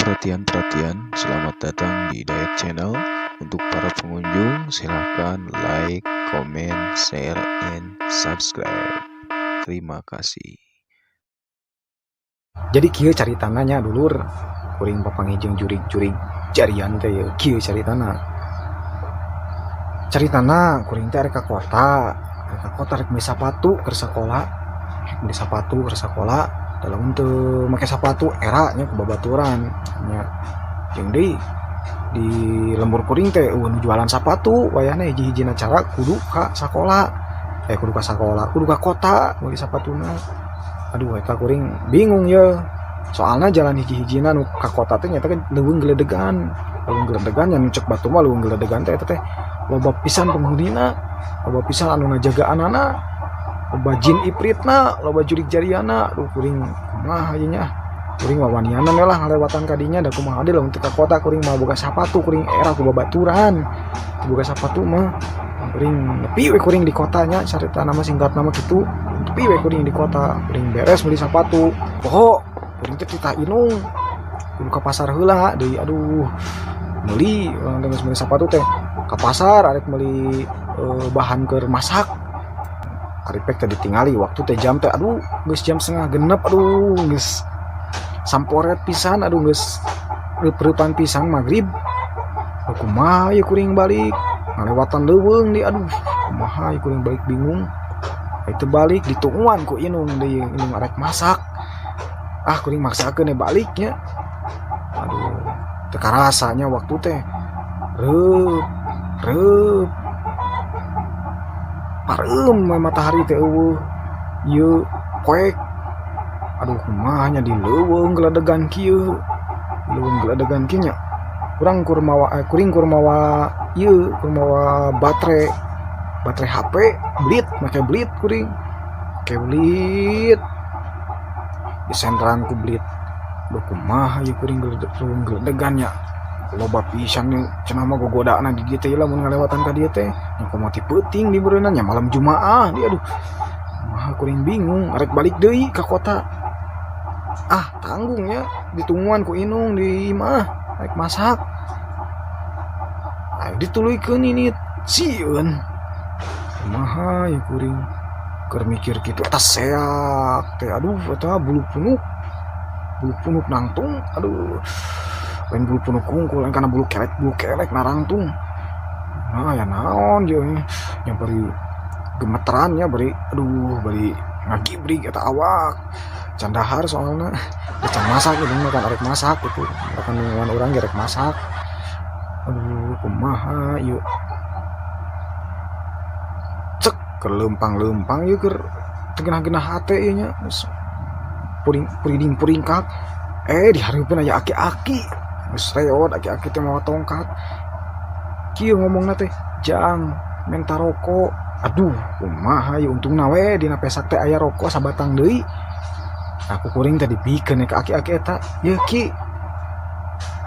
Perhatian, perhatian, selamat datang di Diet Channel. Untuk para pengunjung, silahkan like, comment, share, and subscribe. Terima kasih. Jadi kieu caritana nya, dulur, kuring papanggih jeung jurig-jurig jarian teh. Yeuh, kieu caritana. Caritana kuring teh arek ka kota, arek ka kota rek meuli sapatu keur sakola, rek meuli sapatu keur sakola. Da lamun teu make sapatu era nya ku babaturan nya. Jeung deui di lembur kuring teh euweuh nu jualan sapatu wayahna. Hiji-hijina cara kudu ka sakola, eh, kudu ka sakola, kudu ka kota meuli sapatuna. Aduh, eta kuring bingung ye, soalna jalan hiji-hijina nu ka kota teh nyata kan leuweung geledegan, leuweung geledegan nya. Nu cek batur mah leuweung geledegan teh eta teh loba pisan penghunina, loba pisan anu ngajagaanana, loba jin ipritna, loba jurig jariana. Aduh, kuring kumaha ieu nya? Kuring wawanianan we lah ngalewatan ka dinya. Da kumaha deui, lamun teu ka kota kuring mah boga sapatu kuring era ku babaturan. Teu boga sapatu mah kuring nepi we kuring di kotanya. Caritana mah singkatna mah kitu, nepi we kuring di kota. Kuring beres meuli sapatu, poho kuring teh titah indung kudu ka pasar heula deui. Aduh, meuli urang teh geus meuli sapatu teh ka pasar arek meuli bahan keur masak. Ari pek teh ditingali waktu teh, jam teh, aduh, geus jam 5.30. Aduh, geus samporet pisan, aduh, geus reup-reupan pisan magrib. Aduh, kumaha ieu kuring balik ngalewatan leuweung deui? Aduh, kumaha ieu kuring balik, bingung. Itu balik ditungguan ku indung deui, indung arek masak. Ah, kuring maksakeun we balik nya. Aduh, teu karasa nya waktu teh reup reup, pareum we matahari teh euweuh ieu poek. Aduh, kumaha nya di leuweung geledegan kieu, leuweung geledegan kieu nya? Urang kur mawa, eh, kuring kur mawa ieu, kur mawa baterai, baterai HP belit, make belit kuring, make belit disenteran ku belit. Duh, kumaha ieu kuring leuweung geledegan nya? Loba pisan cenah mah gogodana di dieu teh. Lamun ngalewatan ka dieu teh nya komo ti peuting di beureunan nya, malam Jumaah di. Aduh, kumaha kuring, bingung arek balik deui ka kota. Ah, tanggung nya, ditungguan ku indung di imah arek masak. Ayo dituluykeun ini sieun. Kumaha ya kuring keur mikir kitu, eta seak teh. Aduh, eta bulu punuk, bulu punuk nangtung. Aduh, lain bulu punuk kungkul, lain kana bulu kelek, bulu kelek narangtung. Nah ya, naon jeung nya, bari gemeteran nya, bari, aduh, bari ngagibrig eta awak. Can dahar soalna, can masak gitu mah kan, arek masak gitu kan, nungguan urang ge rek masak. Aduh, kumaha ieu? Cek keur leumpang-leumpang ieu, keur teu geunah-geunah hate ieu nya, geus puring puriding puringkak, eh, di hareupeun aya aki-aki geus reot. Aki-aki teh mawa tongkat, kieu ngomongna teh, "Jang, menta rokok." Aduh, kumaha ieu? Untungna we dina pesak teh aya rokok sabatang deui. Aku kuring teh dibikeun ka aki-aki eta, "Yeuh, Ki."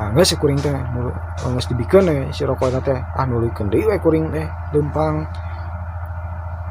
Ah, geus si kuring teh geus dibikeun we si rokok eta teh. Ah, nuluykeun deui we kuring teh leumpang.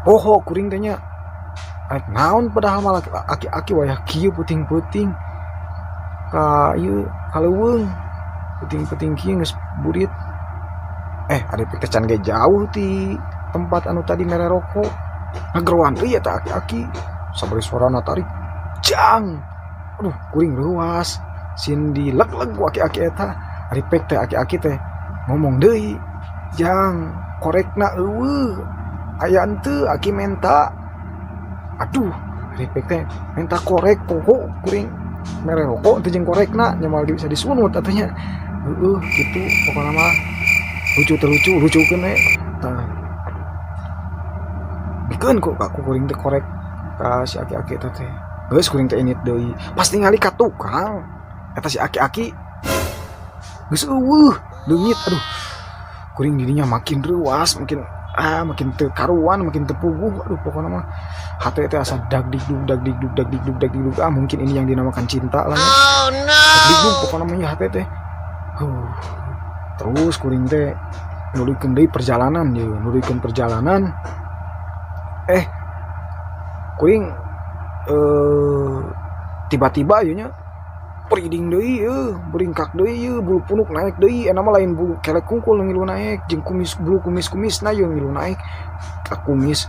Poho kuring teh nya arek naon, padahal mah aki-aki wayah kieu peuting-peuting ka ieu, ka leuweung peuting-peuting kieu geus burit. Eh, ari teh can ge jauh ti tempat anu tadi mere rokok, ngageroan deui eta aki-aki sabari suarana tarik, "Jang!" Aduh, kuring reuas sieun dileg-leg ku aki-aki eta. Ari pek teh aki-aki teh ngomong deui, "Jang, korekna euweuh, aya henteu? Aki menta." Aduh, ari pek teh menta korek. Poho kuring mere rokok teh jeung korekna nya, moal bisa disunut atuh nya. Heueuh, kitu pokona mah, lucu teh lucu, lucukeun we. Tah, bikeun ku aku kuring teh korek ka si aki-aki eta teh. Geus kuring teh indit deui. Pas ningali ka tukang eta, si aki-aki geus euweuh, leungit. Aduh, kuring dirinya makin reuas, makin, ah, makin teu karuan, makin teu puguh. Aduh, pokoknya mah hati teh asa dag digdug dag digdug dag digdug dag digdug. Ah, mungkin ini yang dinamakan cinta lah ya. Oh no! Dag digdug pokoknya mah ya hati teh. Terus kuring teh nuluykeun deui perjalanan ye, nuluykeun perjalanan. Eh, kuring tiba-tiba ieu nya. Periding deui yeuh, beringkak deui yeuh, bulu punuk naik deui, eta mah lain bulu kelek kungkul nu ngilu naik jeung kumis bulu kumis-kumisna yeuh ngilu naik. Ka kumis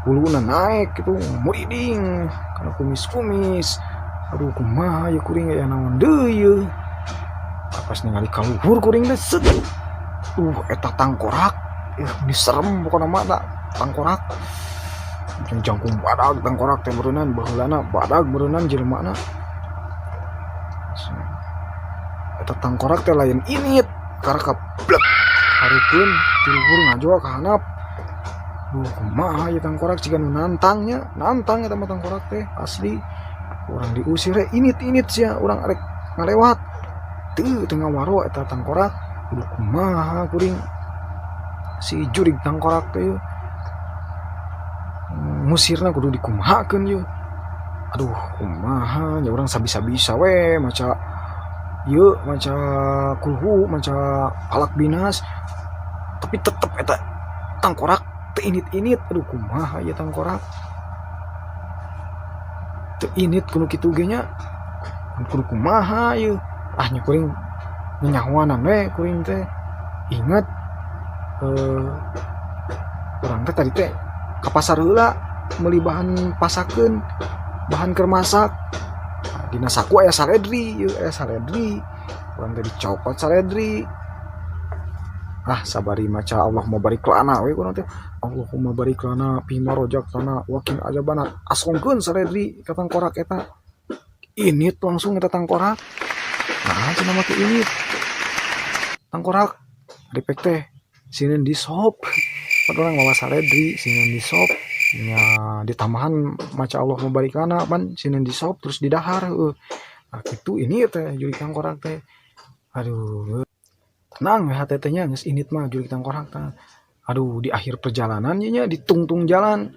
buluna naik gitu, muriding kana kumis-kumis. Aduh kumaha yeuh kuring aya naon deui yeuh. Pas ningali ka luhur kuring teh set. Eta tangkorak, ih serem pokona mah da tangkorak. Jeung jangkung badag tangkorak teh meureunnan baheulana badag meureunnan jelemana. Eta tangkorak teh lain init, karaka blek hareupeun ti luhur ngajol ka handap. Duh kumaha ieu tangkorak siga nu nantang nya, nantang eta mah tangkorak teh asli. Urang diusir we init-init sia urang arek ngalewat. Teu teu ngawaro eta tangkorak. Duh kumaha kuring si jurig tangkorak teh yeuh. Ngusirna kudu dikumahakeun yeuh. Aduh kumaha nya urang sabisa-bisa we maca ieu maca kulhu maca falak binas tapi tetep eta tangkorak teu init-init. Aduh kumaha ieu tangkorak teu init kudu kitu ge nya, kudu kumaha ieu. Ah nya kuring nyanyahoanan we kuring teh inget urang teh tadi teh ka pasar heula meuli bahan pasakeun, bahan keur masak. Nah, dina saku aya saledri ieu aya saledri, urang teh dicopot saledri. Ah sabari maca Allahumma barik lana we urang teh, Allahumma barik lana fima rozaqtana wa qina adzabannar. Asongkeun saledri ka tangkorak eta, init langsung eta tangkorak. Nah cenah mah teu init tangkorak ripek teh sieun di sop. Pan urang mawa saledri sieun di sop nya ditambahan maca Allahumma barik lana pan sieun di sop terus didahar heueuh. Nah kitu ini teh jurig tangkorak teh. Aduh tenang we hate teh nya geus init mah jurig tangkorak tah. Aduh di akhir perjalanan ieu nya ditungtung jalan.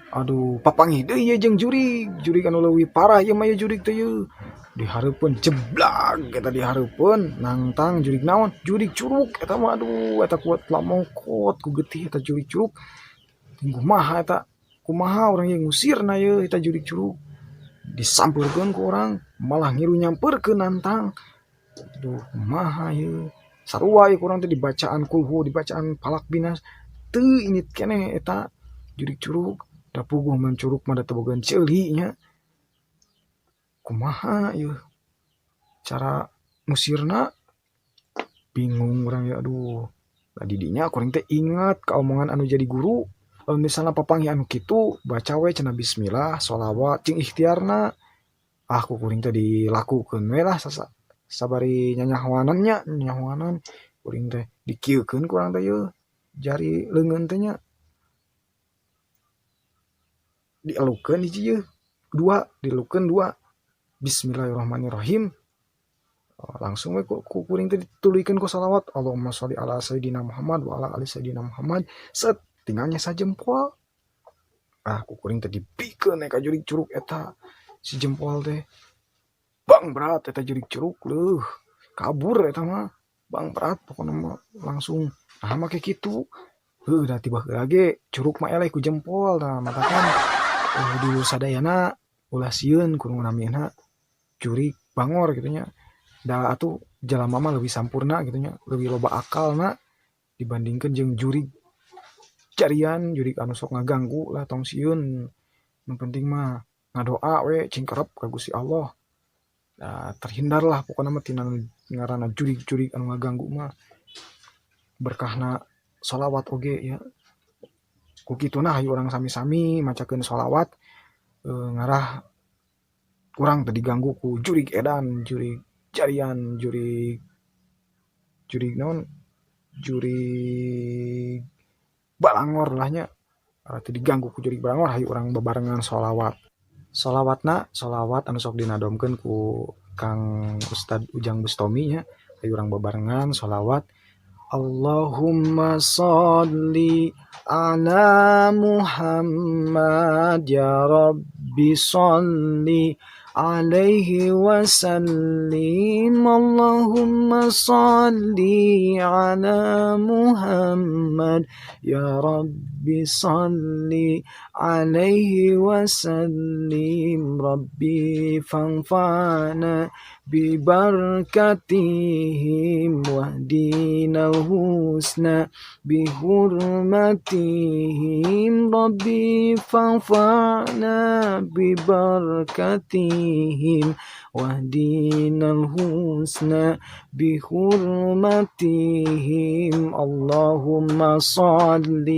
Aduh papanggih deui ieu jeung jurig, jurig anu leuwih parah ieu mah ieu jurig teh ieu. Dihareupeun jeblag eta dihareupeun nangtang jurig naon? Jurig curug eta mah aduh eta kuat lamongkot ku getih eta jurig curug. Kumaha eta? Kumaha urang ieu ngusirna ieu eta jurig curug. Disampeurkeun ku urang malah ngilu nyampeurkeun nantang. Aduh kumaha ieu. Sarua ieu ku urang teh dibacaan kulhu, dibacaan falak binas teu init keneh eta jurig curug. Da puguh mun curug mah da teu boga ceuli nya. Kumaha ieu cara ngusirna, bingung urang ya aduh. Nah di dinya kuring teh inget ka omongan anu jadi guru, lamun misalna papanggih anu kitu baca we cenah bismillah, sholawat jeung ikhtiarna. Ah ku kuring teh dilakukeun we lah sabari nyanyahoanan nya, nyanyahoanan kuring teh dikieukeun ku urang teh yeuh jari leungeun teh nya. Dielukeun hiji yeuh, dua, dielukeun dua. Bismillahirrahmanirrahim. Langsung we ku kuring teh dituluykeun ku sholawat Allahumma sholli ala sayyidina Muhammad wa ala ali sayyidina Muhammad. Set tinggal nyesa jempol. Ah ku kuring teh dibikeun we ka jurig curug eta si jempol teh. Bang berat eta jurig curug leuh kabur eta mah. Bang berat pokona mah langsung. Nah make kitu. Heuh da tiba heula ge curug mah eleh ku jempol tah matakan dulur sadayana ulah sieun ku nu namina jurig bangor kitu nya. Da atuh jalma mah leuwih sampurna kitu nya, leuwih loba akalna dibandingkeun jeung jurig jarian, jurig anu sok ngaganggu lah tong sieun. Nu penting mah ngadoa we cing kerep ka Gusti Allah. Nah, terhindarlah pokona mah tina ngaranna jurig-jurig anu ngaganggu mah. Berkahna sholawat oge ya. Ku kituna hayu urang sami-sami macakeun sholawat ngarah urang teu diganggu ku jurig edan, jurig jarian, jurig jurig naon, jurig balangor lah nya. Teu diganggu ku jurig balangor hayu urang bebarengan sholawat. Sholawatna sholawat anu sok dinadomkeun ku Kang Ustad Ujang Bustomi nya. Hayu urang bebarengan sholawat. Allahumma sholli ala Muhammad ya Rabbi sholli عليه وسلم. اللهم صل على محمد يا رب صل عليه وسلم. ربي فانفعنا ببركتهم واهدنا الحسنى بحرمتهم. ربي فانفعنا ببركتهم واهدنا الحسنى بحرمتهم. اللهم صل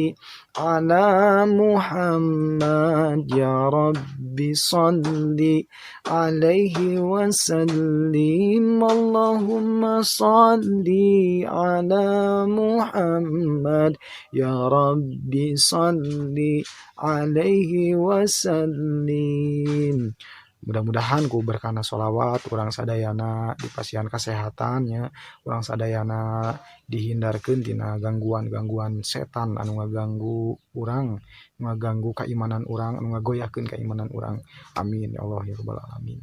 على محمد يا رب صل عليه وسلم. اللهم صل على محمد يا رب صل عليه وسلم. Mudah-mudahan ku berkahna sholawat urang sadayana dipasihan kesehatan nya, urang sadayana dihindarkeun tina gangguan-gangguan setan anu ngaganggu urang, ngaganggu keimanan urang, anu ngagoyahkeun keimanan urang. Amin ya Allah ya rabbal alamin.